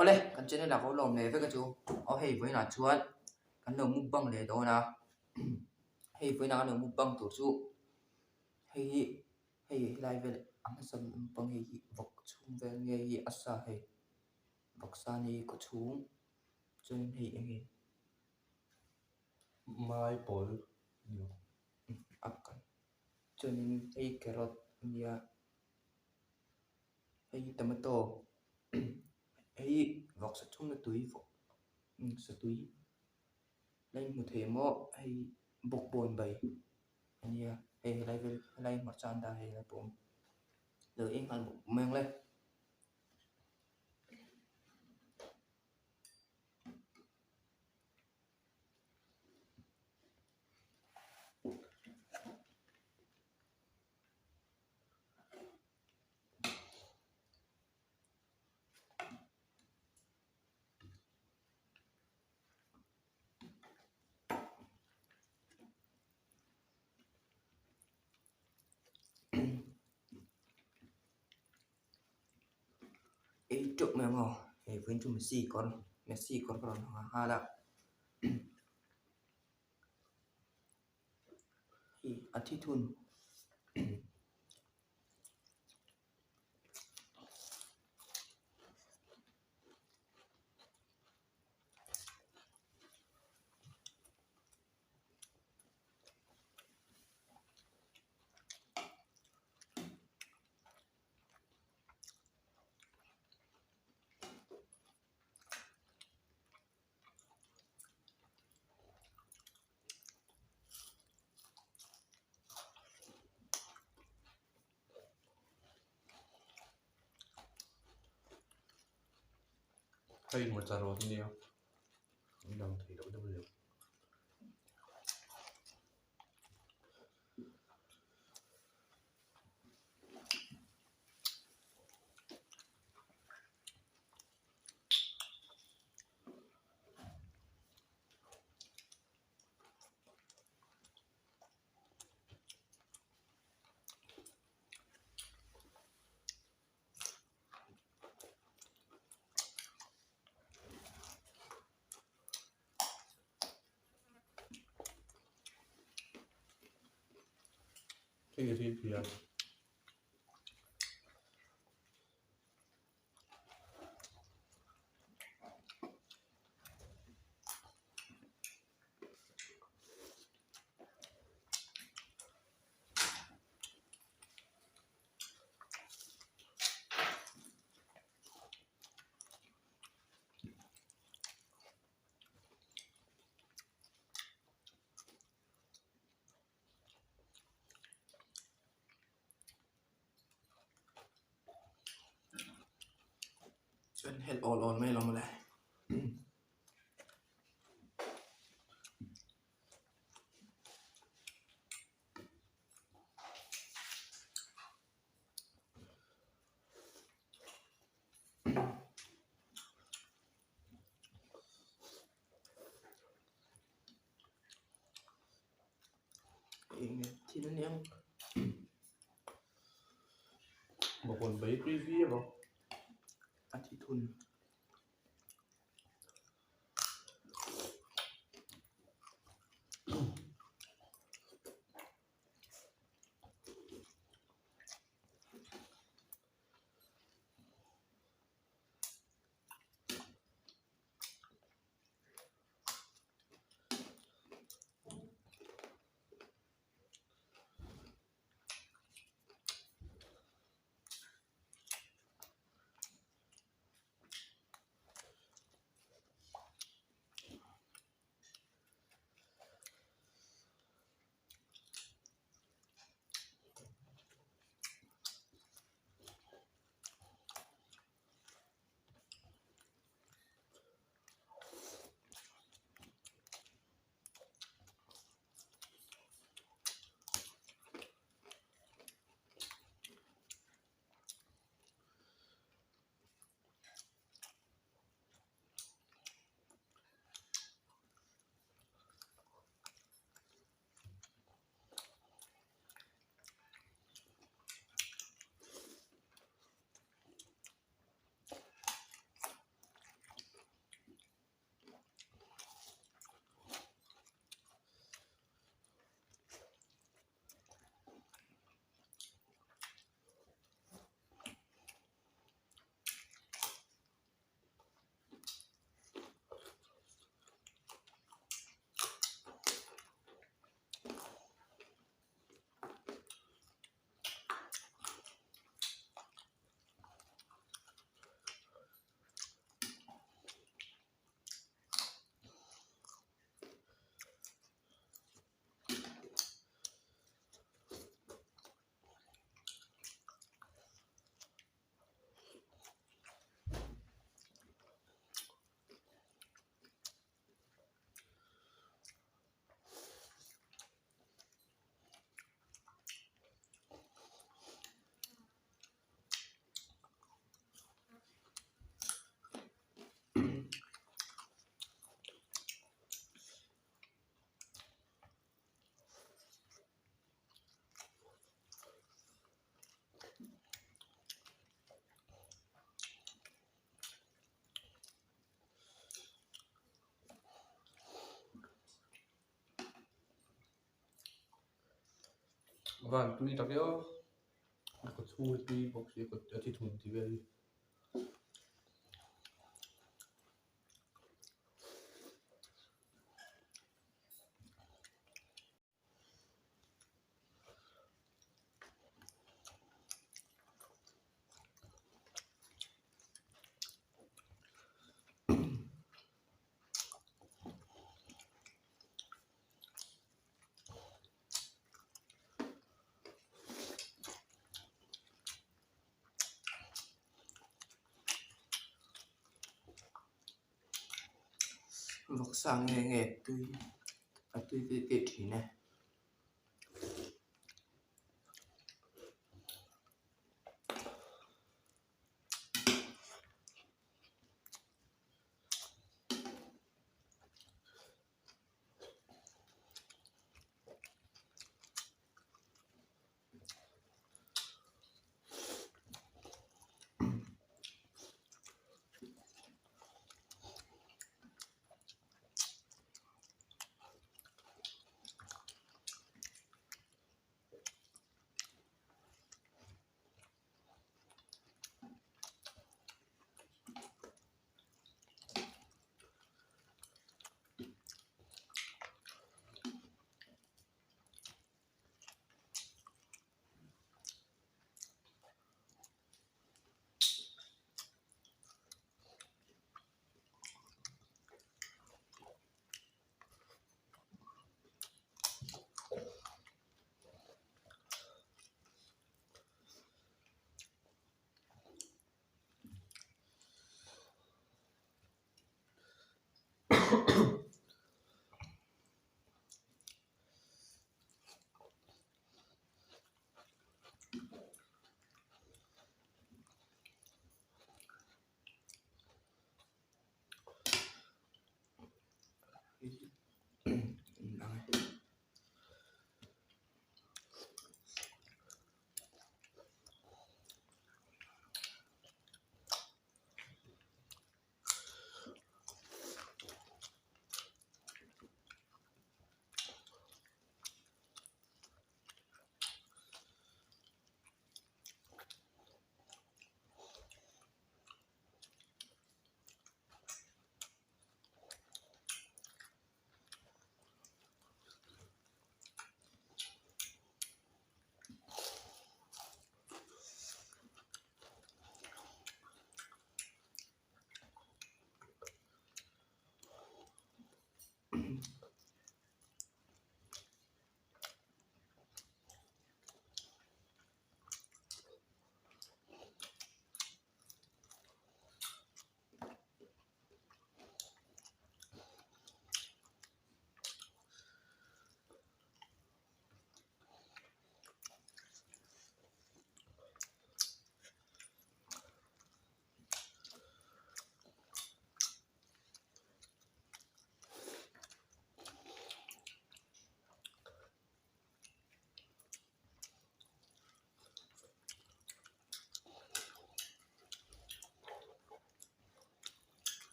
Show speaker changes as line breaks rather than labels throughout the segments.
Awle kan channel ah ka lawm leh vek a chu aw hei vawiinah chuan kan lo mukbang leh dawn a hei vawiinah kan lo mukbang tur chu hei hi hei helai vel a hmasa lampang hei hi vawk chhung vel nge hi a sa hei vawksa ni kaw chhung chuan hei eng nge
Maipawl ni
a kan chuanin hei carrot a nia. Hei hi tomato hei vawksa chhunga tui satui la inhmu thei maw hei bawkbawn bai a nia hei helai vel helai hmarcha an dah hei helai pawh a awm lo eng nghal bawk mai ang le. Ei teuh mai ang aw hei vawiin chu Messi kawr Messi kawr ka rawn ha nghal a hei a thi thun.
Hei hmarcha rawt ania an dang thei loh deuh deuh. Hei hi phian.
Chuan helh awl awl mai lo mawle. Eng thil a niang.
Bawkbawn bai tui viau a.
A thi thun.
Van tui tak e aw a kaw chhung hi tui bawk si a thi thun tih vel hi.
Vawksa nge nge tui a tui tih tih thin e.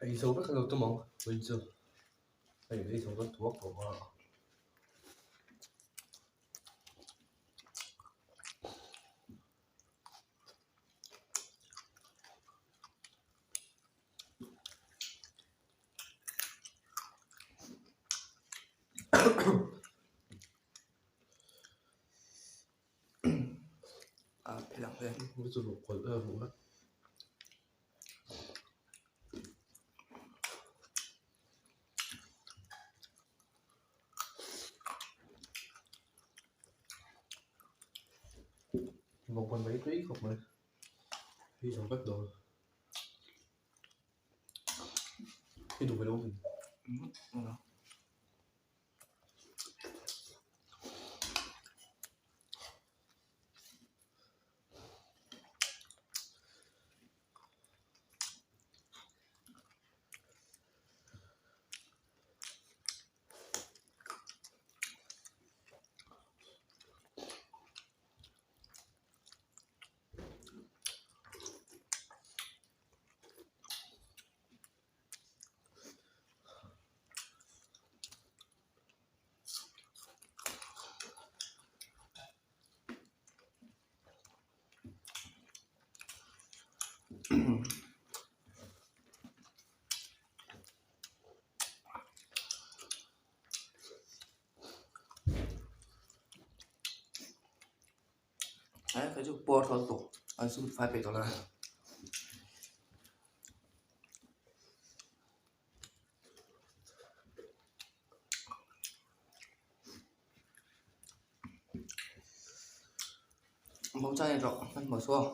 Ei zo vek an lo tum ang vawiin chu hei ei zo vek thuak tawh a. chu ruh kawlh a ruh vek. Bawngkawn mai tui khawp mai hi zawng vek dawn. I duh ve lo mi?
Ai kha chu puar thawl tawh an sum fai peih tawh la. Bawng chang in rawh hmanhmawh suh aw.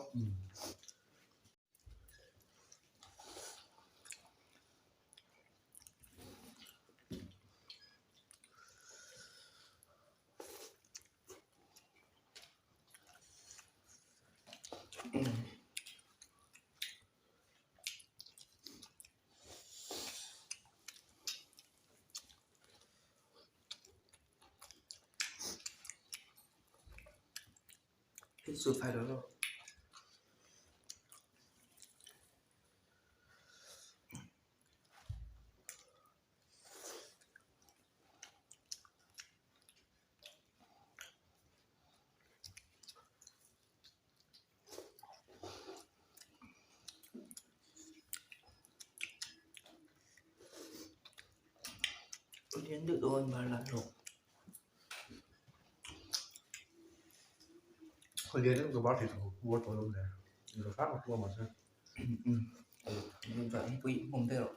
Hei chu phai lo lo. Lian deuh dawn mar lan rawh.
Lian deuh ka bar thei tawh puar tawh lo le. Lo hrang a puar mahse.
Pui hmawm ve rawh.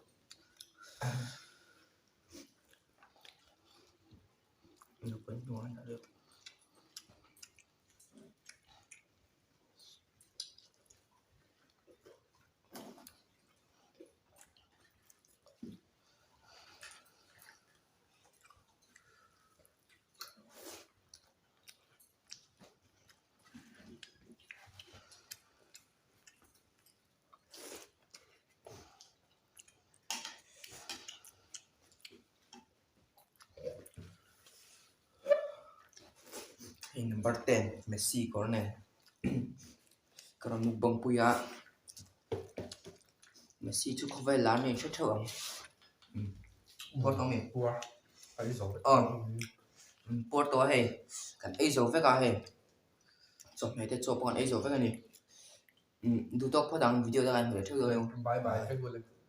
Hei number 10 Messi kawr nen ka rawn mukbang pui a Messi chu khawvel lar nei hre theuh ang puar tawh nge
Puar a ei zo vek
aw puar tawh a hei kan ei zo vek a hei chawhmeh te chaw pawh kan ei zo vek a ni duhtawk phawt ang video dangah in hmu leh theuh dawn em
Bye bye.